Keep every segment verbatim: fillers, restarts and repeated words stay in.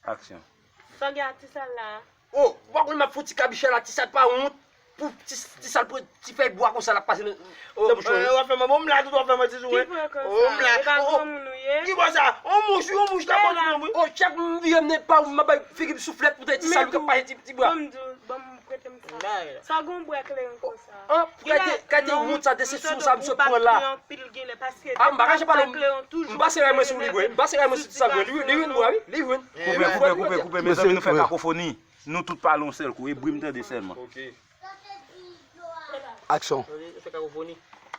Aksyon. Sa gen a Ti Sal la? Oh, ou pa konn m ap fè ti kabichè la, Ti Sal pa wont. Pou Ti, Ti Sal pran ti fèy bwa konsa l ap pase nan, nan bouch mwen. W ap fè mwen, bon, m la tout, w ap fè mwen ti sou mwen. Ki bwa konsa? Oh, m la. E pa granmoun ou ye? Ki bwa sa? On mouch, wi, on mouch k ap mòde nan mwen. Oh, chak m vire m nan pa ou, m ap bay figi m souflèt pou tande Ti Sal ou k ap pase ti, ti bwa. Ban m di w, ban m prete m sa. Sa gon bwa kleren konsa. An, pou kalite, kalite wont sa, desepsyon sa, misye pran la. Ah, m pa kache pale, m pase ray mwen sou li vre, m pase ray mwen sou Ti Sal vre, li, li jwenn mwen, wi, li jwenn. Koupe, koupe, koupe, koupe, mezanmi, nou fè kakofoni. Nou tout pale yon sèl kou, e bri m tande sèlman. Aksyon.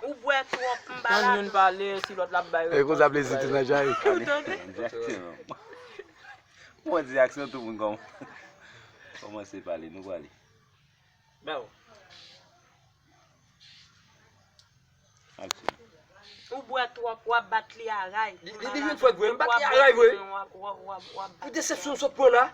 Ou bwè twòp, m pa la. Tann youn pale, si lòt la ap bay repons. E konsa plezi tou nan jayi. Ou tande? Egzakteman. Mwen di aksyon, tout moun kòm-, kòmanse pale, nou prale. Ba w. Aksyon. Ou bwè twòp, w ap bat li a ray. Li, li, li jwenn fwèt vre, m bat li a ray vre. W ap, w ap, w ap, w ap bat li a ray. Pou desepsyon w sot pran la.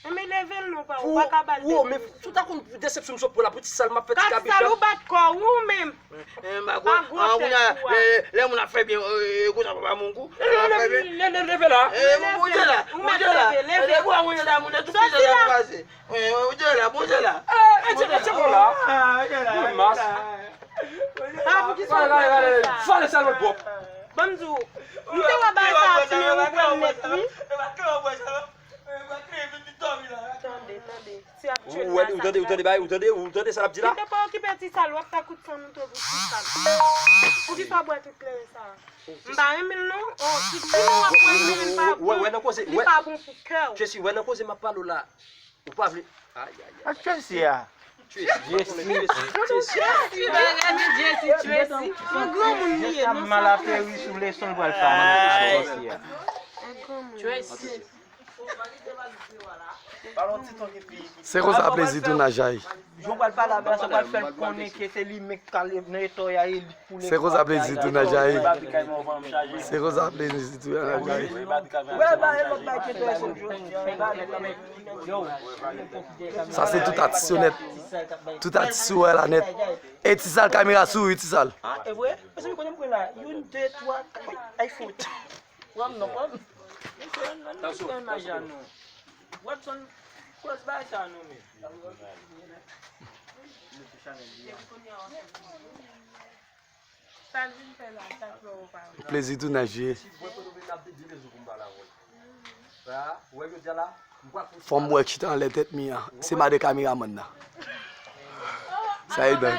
Enben leve l non pa, ou pa ka ba l de. Pou, men, si w ta konn pou desepsyon m sot pran la, pou Ti Sal m ap fè ti kabichòp. Kat Sal ou bat kò w ou menm. Eh, m pa kwè. Pa gwo tèt ou a. Lè, lè moun ap fè byen, eh, konsa papa mon kou. Leve, leve, leve, leve la. Eh, bon, bon Dye la, bon Dye la. Leve, leve. Leve, bon Dye la, moun nan tout pizza la pase. Eh, bon Dye la, bon Dye la. Eh, eh, Dye la, Dye la. Ah, Dye la. Bon, mas. Ah, pou ki sa ou fè sa? Fale sa lòt bò. Ban m di w, m te wè bagay sa ap fini, ou pran nèt, wi. Tande, tande. Si ap tchwe l la, ou tande, ou tande, bay, ou tande, ou tande sa l ap di la? Kite pa okipe Ti Sal, w ap fè kout san nou tou pou Ti Sal. Poukisa w bwè tout kleren sa? M pa renmen l non. Oh, ki, ki non w ap pran kleren pa bon. Li pa bon pou kè w. Tracy, wè nan koze m ap pale w la. Ou pa vle. Ay, ay, ay. Ak Tracy a. Tracy. Tracy. Tracy. Tracy. Tracy. Yon granmoun li ye, non, sa mal ateri sou leson l pral fè a. Tracy. Se konsa plezi tou nan jayi. Jan w pral pale avè l, sa pral fè l konnen ke se li menm k al netwaye a, e li pou netwaye a. Se konsa plezi tou nan jayi. Se konsa plezi tou nan jayi. Sa se tout atis yo nèt. Tout atis ou wè la nèt. E Ti Sal, kamera sou ou wi, Ti Sal. Ah, e vre? Mezanmi, kote m pran la? Youn, de, twa, kat. Ay, fout. Pran m non, pran m. Mesye, ann, ann, ann pran imaj la non. Watson, pòz bagay sa non, men. Sa l vin fè la, sa k fè w pa wè? Plezi tou nan je. Fò m wè ki chita anlè tèt mi an. Se madan kameramann nan. Sa e dan.